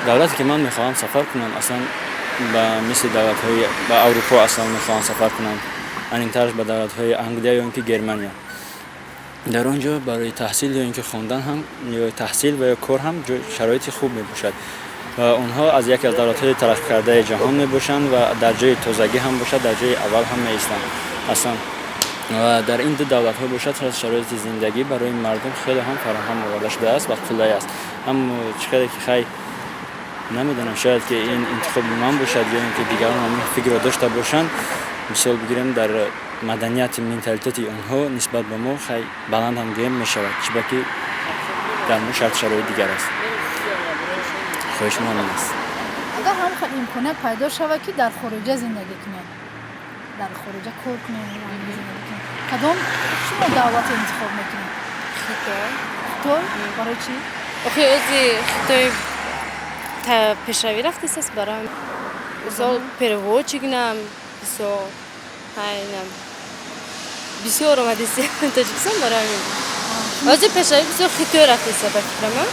Давлате, ки ман мехоҳам сафар кунам, аслан ба мисли давлатҳои ба Аврупо аслан мехоҳам сафар кунам, аниқтараш ба давлатҳои Англия ё ин ки Германия. Дар он ҷо барои таҳсил ё ин ки хондан ҳам, ё таҳсил ва ё кор ҳам шароити хуб мебошад ва онҳо аз яке аз давлатҳои тараққикардаи ҷаҳон мебошанд ва дар ҷои тозагӣ ҳам бошад, дар ҷои аввал ҳам меистанд аслан. Ва дар ин ду давлатҳо бошад, шароити зиндагӣ барои мардум хеле ҳам фароҳам оварда шудааст ва қулай аст. Аммо чӣ қадре ки, хай, намедонам, шояд ки ин интихоби ман бошад ё ин ки дигарон ҳамин фикрро дошта бошанд. Мисол бигирем, дар маданияти, менталитети онҳо нисбат ба мо, хай, баланд ҳам гӯем мешавад, чунки дар мо шарту шароит дигар аст. Хоҳиши ман ин аст. Агар ҳам хел имконият пайдо шавад, ки дар хориҷа зиндагӣ кунед, дар хориҷа кор кунед, зиндагӣ кунед, кадом шумо давлатро интихоб мекунед? Хитой. Хитой? Барои чӣ? Охи, ози Хитой пешравӣ рафтааст. Барои мисол, переводчик нам бисёр, ҳайнам бисёр омадист Тоҷикистон. Барои ози пешравӣ бисёр Хитой рафтааст, ба фикрам.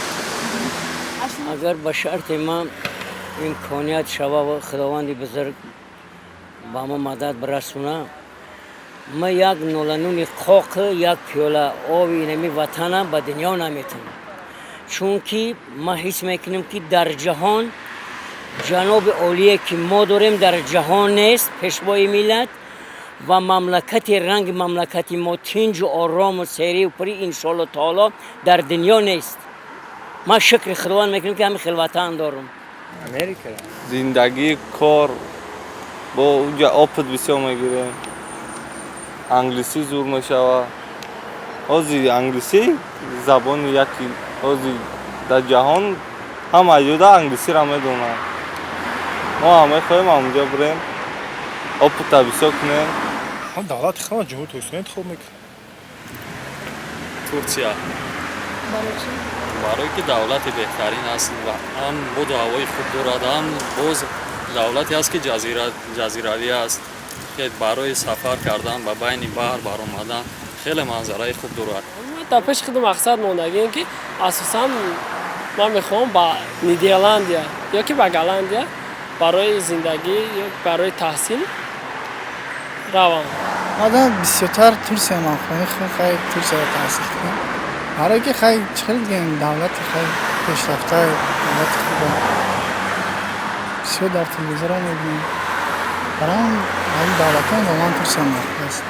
Агар ба шарти ман имконият шава ва Худованди бузург ба мо мадад бирасона, ман як нолануни қоқ, як пиёла оби инами ватанам ба дунё наметавонам, чунки ман ҳис мекунам, ки дар ҷаҳон ҷаноби олие, ки мо дорем, дар ҷаҳон нест. Пешвои миллат ва мамлакати ранги мамлакати мо, тинҷу орому серию пурӣ, иншоалло таоло, дар дунё нест. Ман шукри Худованд мекунам, ки ҳамин хел ватан дорам. Америка. Зиндагӣ, кор, бо уҷа опыт бисёр мегирем, англисӣ зур мешава. Ҳози англисӣ забони яки ҳози дар ҷаҳон, ҳама ҷода англисиро медонанд. Мо ҳам мехоҳем ҳамонҷо бирем, опыт а бисёр кунем. Ҳам давлати худам, Ҷумҳури Тоҷикистон, интихоб мекунем. Турсия. Барои чӣ? Барое ки давлати беҳтарин аст ва ҳам боду ҳавои хуб дорад, ҳам боз давлате аст, ки ҷазиравӣ аст. Барои сафар кардан, ба байни баҳр баромадан хеле манзараи хуб дорад. Дар пеши худ мақсад мондагием, ки асосан ман мехоҳам ба Нидерландия ё ки ба Голландия барои зиндагӣ ё барои таҳсил равам. Мадам бисёртар Турсия ман хоҳем, хай, Турсияро таҳсил кунем, барое ки, хай, чӣ хел бигӯем, давлати, хай, пешрафта, давлати хуба, бисёр дар телевизорҳо мебинем. Барои ҳамин давлатҳо ба ман Турсия маъқул аст.